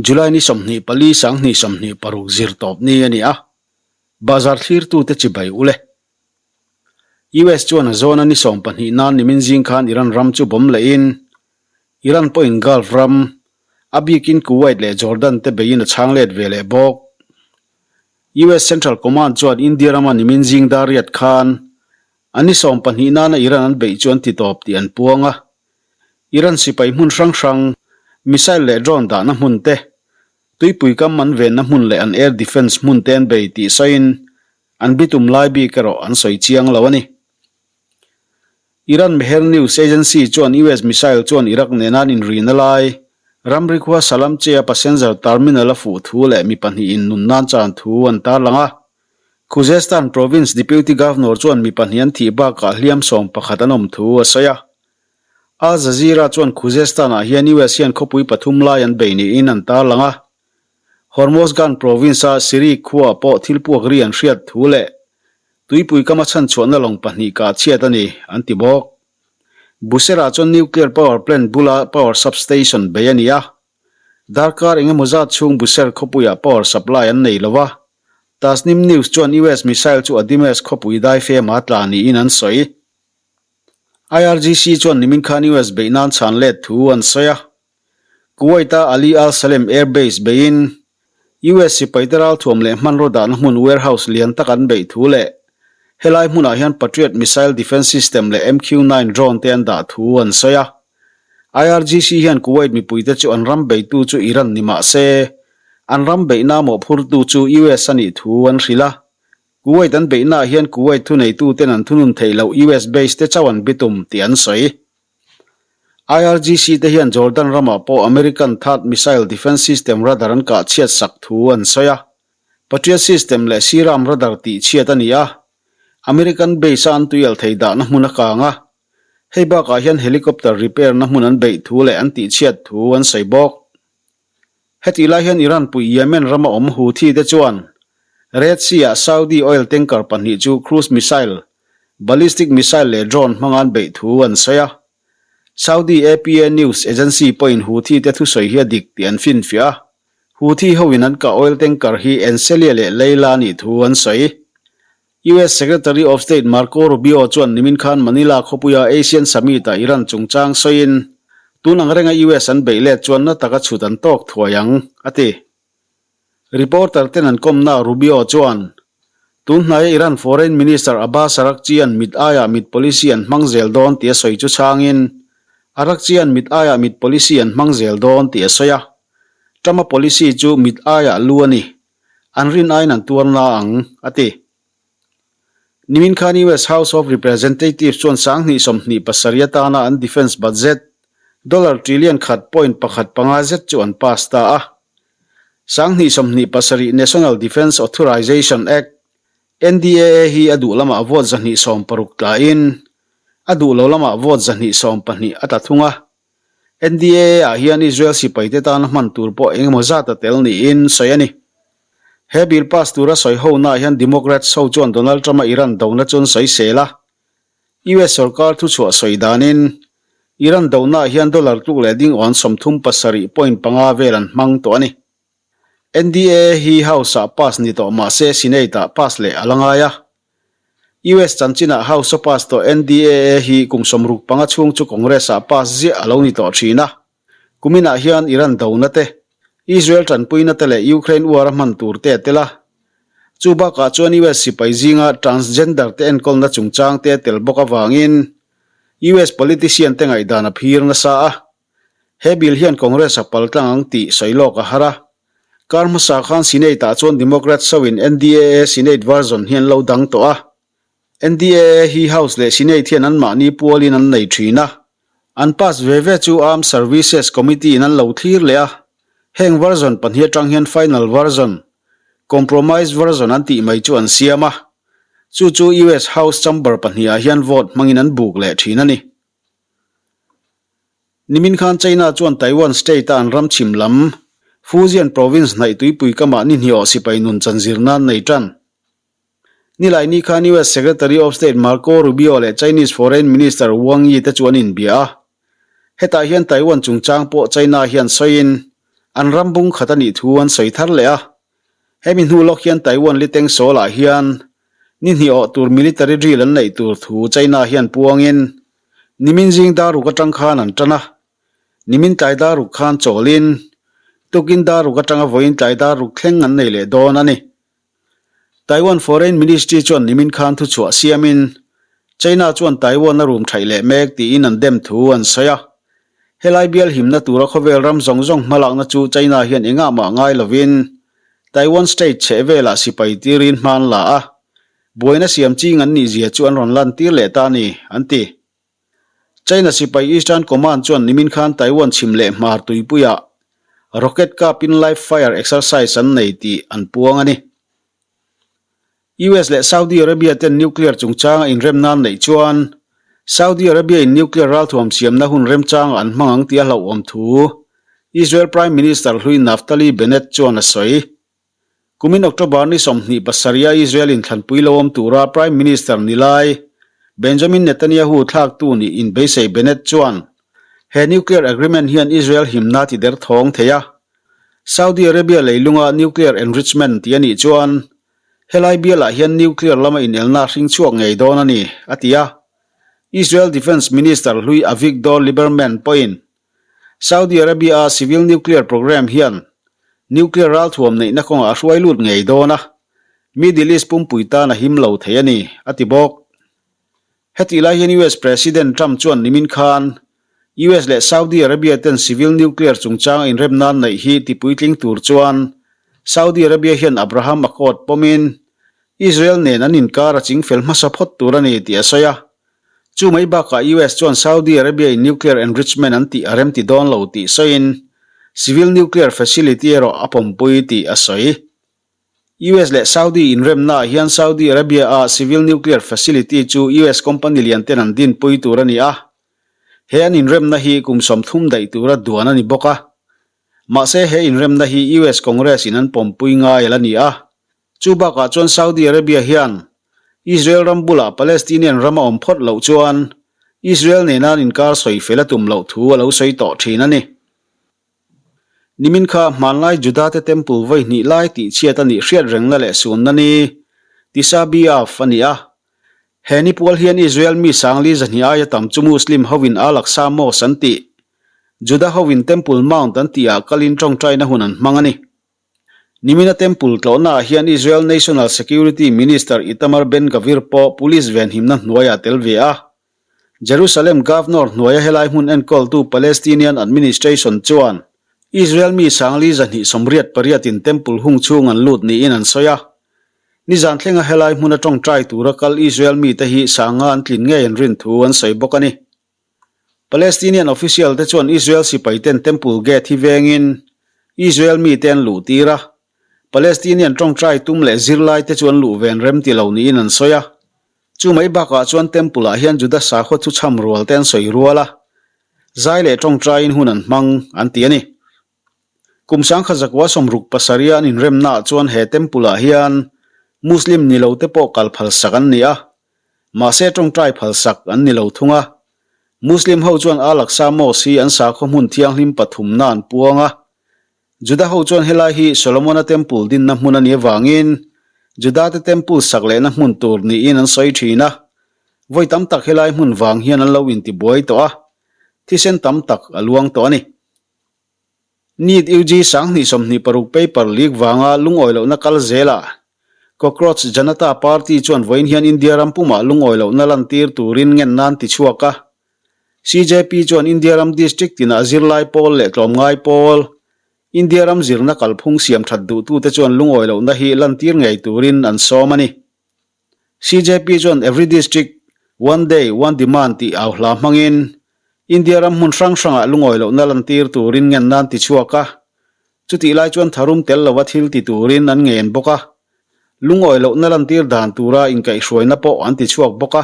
July ni 24 2026 zirtawp ni a ni a, bazar thlirtute chibai ule. US chuan a zawna ni 12 nan nimin zing khan Iran ram chu bawm lehin Iran pawhin Gulf ram, a bikin Kuwait leh Jordan te beiin a chhang let ve leh bawk. US Central Command chuan India rama nimin zing dar riat khan a ni 12 nana Iran an beih chu an ti tawp tih an puang a. Iran sipai hmun hrang hrang, missile leh drone dahna hmun te, tuipui kam an venna hmun leh an air defence hmun te an bei tih sawiin an bitum lai bik erawh an sawi chiang lo a ni. Iran Mehr News Agency chuan US missile chuan Iraq nena an inrina lai, ramri khua Salamche-a passenger terminal a fuh thu leh mi pahnihin nun nan chan thu an tarlang a. Khuzestan Province Deputy Governor chuan mi pahnih an thih bakah hliam 11 an awm thu a sawi a. Al Jazeera chuan Khuzestan-ah hian US hian khawpui pathum lai an bei niin an tarlang a. Hormozgan Province-a Sirik khuaah pawh thil puak ri an hriat thu leh Tuipui kama chhanchhuahna lawng pahnih kah chhiat a ni, an ti bawk. Busera chuan nuclear power plant bula power substation bei a ni a. Darkar eng emaw zat chhung Busher khawpuiah power supply an nei lo a. Tasnim News chuan US missile chu Adimesh khawpui daifema tla niin an sawi. IRGC chuan nimin khan US beih nan chhan let thu an sawi a. Kuwait-a Ali Al Salem Air Base beiin US sipaite ralthuam leh hmanraw dahna hmun warehouse lian tak an beih thu leh helai hmunah hian Patriot missile defence system leh MQ-9 drone te an dah thu an sawi a. IRGC hian Kuwait mipuite chu an ram beitu chu Iran ni mah se, an ram beihna mawhphurtu chu US a nih thu an hrilh a. Kuwait an beihnaah hian Kuwait thuneituten an thunun theih loh US base te chauh an bitum tih an sawi. IRGC te hian Jordan ramah pawh American THAAD missile defence system radar an kah chhiat sak thu an sawi a. Patriot system leh C-RAM radar tih chhiat a ni a. American base a an tuial thei dahna hmun a kang a. Hei bakah hian helicopter repair na hmun an beih thu leh an tih chhiat thu an sawi bawk. Hetih lai hian Iran pui Yemen rama awm Houthi te chuan Red Sea-ah Saudi oil tanker pahnih chu cruise missile, ballistic missile leh drone hmanga an beih thu an sawi a. Saudi APA news agency pawhin Houthi te thusawi hi a dik tih an finfiah a. Houthi hoin an kah oil tanker hi Enselia leh Leila a nih thu an sawi. US Secretary of State Marco Rubio chuan nimin khan Manila khawpuia ASEAN Summit-ah Iran chungchang sawiin, tun ang renga US an beih let chuan na taka chhut an tawk thuai ang, a ti. Reporter ten an kawmnaah Rubio chuan, tun hnaia Iran Foreign Minister Abbas Araghchi-a'n mit aiah mit policy an hmang zel dawn tih a sawi chu chhangin, Araghchi-a'n mit aiah mit policy an hmang zel dawn tih a sawi a. Trump-a policy chu mit aiah lu a ni. An rin aiin an tuar na ang, a ti. Nimin khan US House of Representatives chuan 2027 atana an defence budget dollar trillion khat point pakhat panga zet chu an pass ta a. 2027 National Defence Authorization Act, NDAA, hi a duh lamah vote 160 tlain a duh lo lamah vote 112 a tla thung a. NDAA-ah hian Israel sipaite tana hman tur pawh eng emaw zat a tel niin sawi a ni. He bill pass tura sawi honaah hian Democrats ho chuan Donald Trump-a Iran dona chu an sawi sel a. US sorkar thuchhuah sawi danin Iran donaah hian dollar tluk leh ding awn 37.5 vel an hmang tawh a ni. NDAA hi House-ah pass ni tawh mah se Senate-ah pass leh a la ngai a. US chanchinah House a pass tawh NDAA hi kum 65 chhung chu Congress-ah pass ziah a lo ni tawh thin a. Kuminah hian Iran dona te, Israel tanpuina te leh Ukraine war a hman tur te a tel a. Chu bakah chuan US sipai zinga transgender te enkawlna chungchang te a tel bawk avangin US politician te ngaihdan a phir nasa a. He bill hian Congress a pal tlang ang tih sawi lawk a har a. Kar hmasa khan Senate-ah chuan Democrats hoin NDAA Senate version hi an lo dang tawh a. NDAA hi House leh Senate hian anmahni pualin an nei thin a. An pass ve ve chu Armed Services Committee in an lo thlir leh a. Heng version pahnih atang hian final version, compromise version an tih mai chu an siam a. Chu chu US House chamber pahnihah hian vote hmangin an buk leh thin a ni. Nimin khan China chuan Taiwan state-a an ram chhim lam, Fujian province hnaih tuipui kamah ni hniawh sipai nun chanzir nan nei tan. Nilai ni khan US Secretary of State Marco Rubio leh Chinese Foreign Minister Wang Yi te chu an inbia a. Hetah hian Taiwan chungchang pawh China hian sawiin, An ram bung khat a nih thu an sawi thar leh a. Hemi hnu lawk hian Taiwan liteng Seoul-ah hian ni hnih awh tur military drill an neih tur thu China hian puangin nimin zing daruk atang khan an tan a. Nimin tlai daruk khan chawlin tukin daruk atanga vawiin tlai daruk thleng an nei leh dawn a ni. Taiwan Foreign Ministry chuan nimin khan thuchhuah siamin China chuan Taiwan a rum thaih leh mek tiin an dem thu an sawi a. Helai bial himna tura khawvel ram zawng zawng hmalakna chu China hian engah mah ngai lovin Taiwan Strait chheh velah sipai tirin hma an la a, buaina siam ching an nih zia chu an rawn lantir leh ta a ni, an ti. China sipai Eastern Command chuan nimin khan Taiwan chhim leh hmar tuipuiah rocket kapin live fire exercise an nei tih an puang a ni. US leh Saudi Arabia ten nuclear chungchanga inremna an neih chuan Saudi Arabia in nuclear ralthuam siamna hun remchangah an hmang ang tih a hlauhawm thu Israel Prime Minister hlui Naftali Bennett chuan a sawi. Kumin October ni 27 a Israel inthlanpui lo awm tura Prime Minister ni lai Benjamin Netanyahu thlaktu nih inbeisei Bennett chuan he nuclear agreement hian Israel himna ti der thawng thei a. Saudi Arabia leilunga nuclear enrichment tih a nih chuan helai bialah hian nuclear lama inelna a hring chhuak ngei dawn a ni, a ti a. Israel Defence Minister hlui Avigdor Lieberman pawhin Saudi Arabia-a civil nuclear programme hian nuclear ralthuam neihna kawngah a hruai lut ngei dawn a, Middle East pumpui tan a him lo thei a ni, a ti bawk. Hetih lai hian US President Trump chuan nimin khan US leh Saudi Arabia ten civil nuclear chungchanga inremna an neih hi tipuitling tur chuan Saudi Arabia hian Abraham Accord pawmin Israel nen an inkar a chingfel hmasa phawt tur a ni tih a sawi a. Chu mai bakah US chuan Saudi Arabia in nuclear enrichment an tih a remti dawn lo tih sawiin civil nuclear facility erawh a pawmpui tih a sawi. US leh Saudi inremnaah hian Saudi Arabia a civil nuclear facility chu US company lian ten an dinpui tur a ni a, he an inremna hi kum 30 daih tura duan a ni bawk a. Mahse he inremna hi US Congress in an pawmpui ngai a la ni a. Chu bakah chuan Saudi Arabia hian Israel ram bulah Palestinian ram a awm phawt loh chuan Israel nena an inkar sawi fel a tum loh thu a lo sawi tawh thin a ni. Nimin kha hmanlai Judate Temple vawi hnih lai tih chhiat a nih hriat rengna leh sunna ni Tisha B'Av a ni a. He ni pual hian Israel mi sangli zahnih aia tam chu Muslim hovin Al-Aqsa Mosque an tih, Juda hovin Temple Mount an tihah kalin tawngtaina hun an hmang a ni. Nimina Temple tlawhnaah hian Israel National Security Minister Itamar Ben-Gvir pawh police venhimna hnuaiah a tel ve a. Jerusalem Governor hnuaia helai hmun enkawltu Palestinian Administration chuan Israel mi sangli 288 in Temple hung chhung an lut niin an sawi a. Nizan thlenga helai hmuna tawngtai tura kal Israel mite hi sanga an tlin ngei an rin thu an sawi bawk a ni. Palestinian official te chuan Israel sipai ten Temple Gate hi vengin Israel mite an luh tir a, Palestinian tawngtai tum leh zirlai te chu an luh ven rem ti lo niin an sawi a. Chu mai bakah chuan Temple ah hian Juda sakhaw thu chham rual te an sawi rual a, zai leh tawngtaiin hun an hmang an ti a ni. Kum 1967 a an inremnaah chuan he Temple ah hian Muslim ni lo te pawh kal phalsak an ni a, Mahse tawngtai phalsak an ni lo thung a. Muslim ho chuan Al-Aqsa Mosque hi an sakhaw hmun thianghlim pathumna an puang a. Juda ho chuan helai hi Solomona Temple dinna hmun a nih avangin Judate Temple sak lehna hmun tur niin an sawi thin a. Vawi tam tak helai hmun vang hian an lo intibuai tawh a, thisen tam tak a luang tawh a ni. NEET UG 2026 paper leak vanga lungawi lohna kal zelah Cockroach Janata Party chuan vawiin hian India ram pumah lungawi lohna lantir turin ngen nan ti chhuak a. CJP chuan India ram district tinah zirlai pawl leh tlawmngai pawl, India ram zirna kalphung siam that duhtute chuan lungawi lohna hi lantir ngei turin an sawm a ni. CJP chuan Every District, One Day, One Demand tih au hla hmangin India ram hmun hrang hrangah lungawi lohna lantir turin ngen nan ti chhuak a. Chutih lai chuan tharum tel lova thil ti turin an ngen bawk a. Lungawi lohna lantir dan tura inkaihhruaina pawh an ti chhuak bawk a.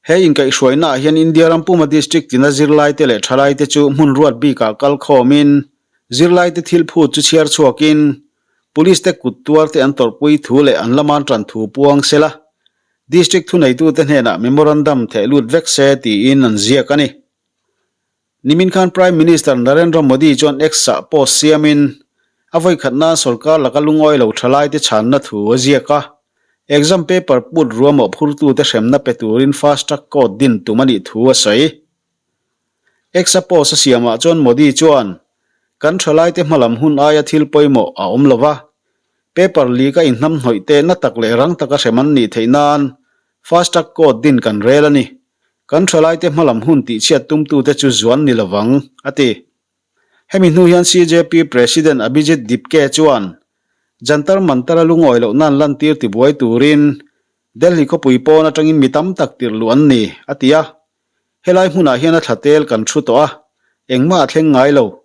He inkaihhruainaah hian India ram puma district tina zirlaite leh thalaite chu hmun ruat bikah kal khawmin zirlaite thil phut chu chhiar chhuakin police te kut tuar te an tawrhpui thu leh an laman tan thu puang sela district thuneitute hnenah memorandum theh lut vek se tiin an ziak a ni. Nimin khan Prime Minister Narendra Modi chuan X-ah post siamin a vawikhat nan sorkar laka lungawi lo thalaite chhanna thu a ziak a. Exam paper put ruamawh phurtute hremna pe turin fast track court din tum a nih thu a sawi. X-a post a siamah chuan Modi chuan, Kan thalaite hmalam hun aia thil pawimawh a awm lo va, paper leak a inhnamhnawih te na tak leh rang taka hrem an nih theih nan fast track court din kan rel a ni. Kan thalaite hmalam hun tihchhiat tumtute chu zuan ni lovang, a ti. Hemi hnu hian CJP President Abhijit Dipke chuan Jantar Mantar-a lungawi loh nan lantir tibuai turin Delhi khawpui pawn atangin mi tam tak tirh luh an ni, a ti a. Helai hmunah hian a thla tel kan thu tawh a, engmah a thleng ngai lo.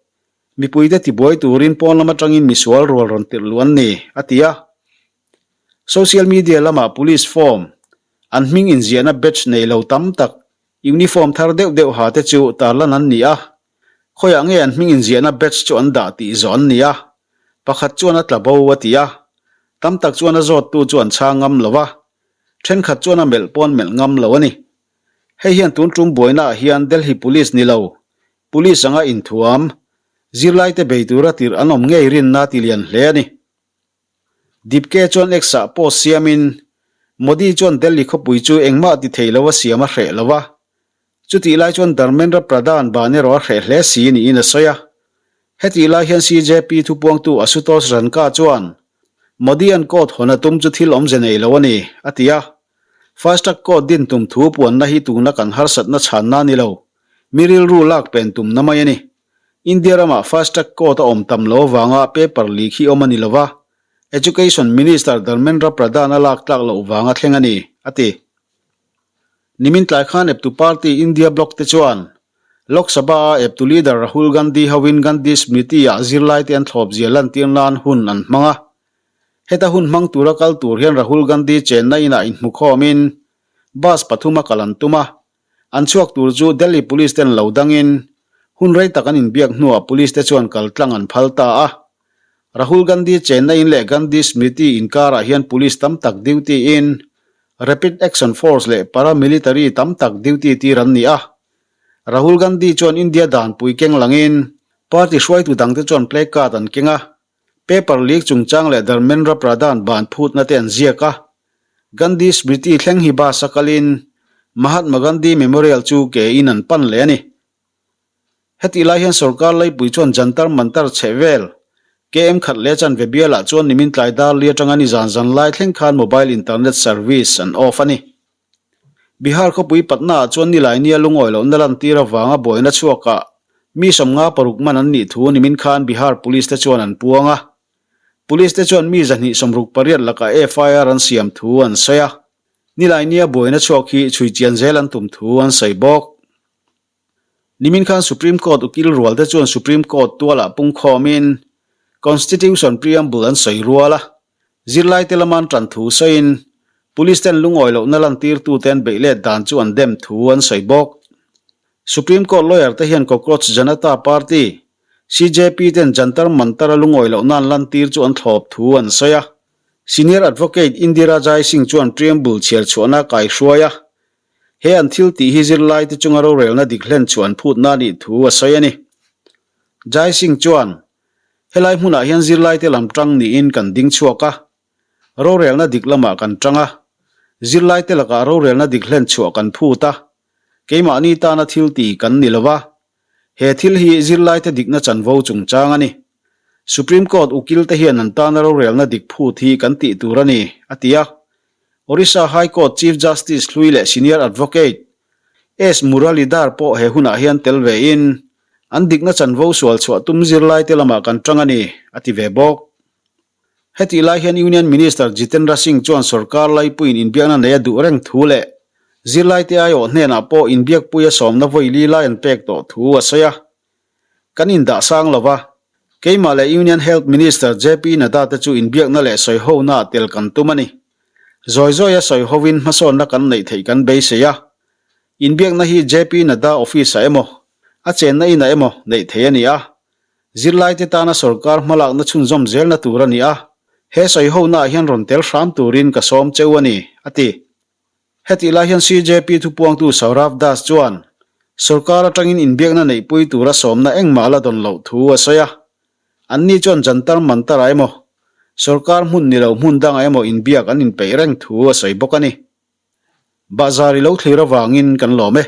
Mipuite tibuai turin pawn lam atangin misual rual rawn tirh luh an ni, a ti a. Social media lamah police form, an hming inziahna badge nei lo tam tak, uniform thar deuh deuh ha te chu tarlan an ni a. Khawiah nge an hming inziahna badge chu an dah tih zawh an ni a, pakhat chuan a tla bo a ti a, tam tak chuan a zawttu chu an chhang ngam lo a, thenkhat chuan a melh pawn melh ngam lo a ni. Hei hian tun tum buainaah hian Delhi Police ni lo, Police anga inthuam, zirlaite bei tura tirh an awm ngei rinna ti lian hle a ni. Dipke chuan X-ah post siamin, Modi chuan Delhi khawpui chu engmah ti thei lo a siam a hreh lo a, chutih lai chuan Dharmendra Pradhan ban erawh a hreh hle si niin a sawi a. Hetih lai hian CJP thupuangtu Ashutosh Ranka chuan Modi-a'n court hawn a tum chu thil awmze nei lo a ni, a ti a. Fast track court din tum thu puanna hi tuna kan harsatna chhanna a ni lo, mi rilru lak pen tumna mai a ni. India ramah fast track court a awm tam lo avanga paper leak hi awm a ni lo va, Education Minister Dharmendra Pradhan a lak tlak loh vanga thleng a ni, a ti. Nimin tlai khan eptu party India Bloc te chuan Lok Sabha-a eptu leader Rahul Gandhi hoin Gandhi Smriti-ah zirlaite an thlawpzia lantir nan hun an hmang a. Heta hun hmang tura kal tur hian Rahul Gandhi chenna inah inhmukhawmin bus pathuma kal an tum a, an chhuak tur chu Delhi Police ten lo dangin hun rei tak an inbiak hnuah Police te chuan kal tlang an phal ta a. Rahul Gandhi chenna in leh Gandhi Smriti inkarah hian Police tam tak duty in Rapid Action Force leh Paramilitary tam tak duty tir an ni a. Rahul Gandhi chuan India danpui keng langin party hruaitu dangte chuan placard an keng a. Paper leak chungchang leh Dharmendra Pradhan ban phutna te an ziak a. Gandhi Smriti thleng hi bus a kalin Mahatma Gandhi Memorial chu ke in an pan leh a ni. Hetih lai hian sorkar laipui chuan Jantar Mantar chheh vel KM khat leh chanve bialah chuan nimin tlai dar li atanga nizan zan lai thleng khan mobile internet service an off a ni. Bihar khawpui Patna-ah chuan nilai nia lungawi lohna lantir avanga buaina chhuakah mi 56 man an nih thu nimin khan Bihar Police te chuan an puang a. Police te chuan mi 268 lakah FIR an siam thu an sawi a. Nilai nia buaina chhuak hi chhui chian zel an tum thu an sawi bawk. Nimin khan Supreme Court ukil rual te chuan Supreme Court tualah pungkhawmin Constitution Preamble an sawi rual a. Zirlaite lama an tan thu sawiin Police ten lungawi lohna lantirtute an beih let dan chu an dem thu an sawi bawk. Supreme Court lawyer te hian Cockroach Janata Party, CJP, ten Jantar Mantar-a lungawi lohna an lantir chu an thlawp thu an sawi a. Senior Advocate Indira Jai Singh chuan preamble chhiar chhuahna a kaihruai a. He an thil tih hi zirlaite chunga rorelna dik hlen chu an phutna a nih thu a sawi a ni. Jai Singh chuan, Helai hmunah hian zirlaite lam tang niin kan ding chhuak a, rorelna dik lamah kan tang a, zirlaite lakah rorelna dik hlen chhuah kan phut a, keimahni tana thil ti kan ni lo va, he thil hi zirlaite dikna chanvo chungchang a ni. Supreme Court ukil te hian an tana rorelna dik phut hi kan tih tur a ni, a ti a. Orissa High Court Chief Justice hlui leh Senior Advocate S. Muralidhar pawh he hunah hian tel vein an dikna chanvo sual chhuah tum zirlaite lamah kan tang a ni, a ti ve bawk. Hetih lai hian Union Minister Jitendra Singh chuan sorkar laipuiin inbiakna nei a duh reng thu leh zirlaite aiawh hnenah pawh inbiakpuia sawmna vawi li lai an pek tawh thu a sawi a. Kan indah sang lo va, keimah leh Union Health Minister JP Nadda te chu inbiakna leh sawihona tel kan tum a ni. Zawi zawia sawihovin hmasawnna kan neih theih kan beisei a. Inbiakna hi JP Nadda office-ah emaw, a chenna inah emaw neih theih a ni a. Zirlaite tana sorkar hmalakna chhunzawm zelna tur a ni a, he sawihona-ah hian rawn tel hram turin ka sawm cheu a ni, a ti. Hetih lai hian CJP thupuangtu Saurav Das chuan, Sorkar atangin inbiakna neihpui tura sawmna engmah la dawn loh thu a sawi a. Anni chuan Jantar Mantar-ah emaw, sorkar hmun ni lo hmun dangah emaw inbiak an inpeih reng thu a sawi bawk a ni. Bahzar i lo thlir avangin kan lawm e.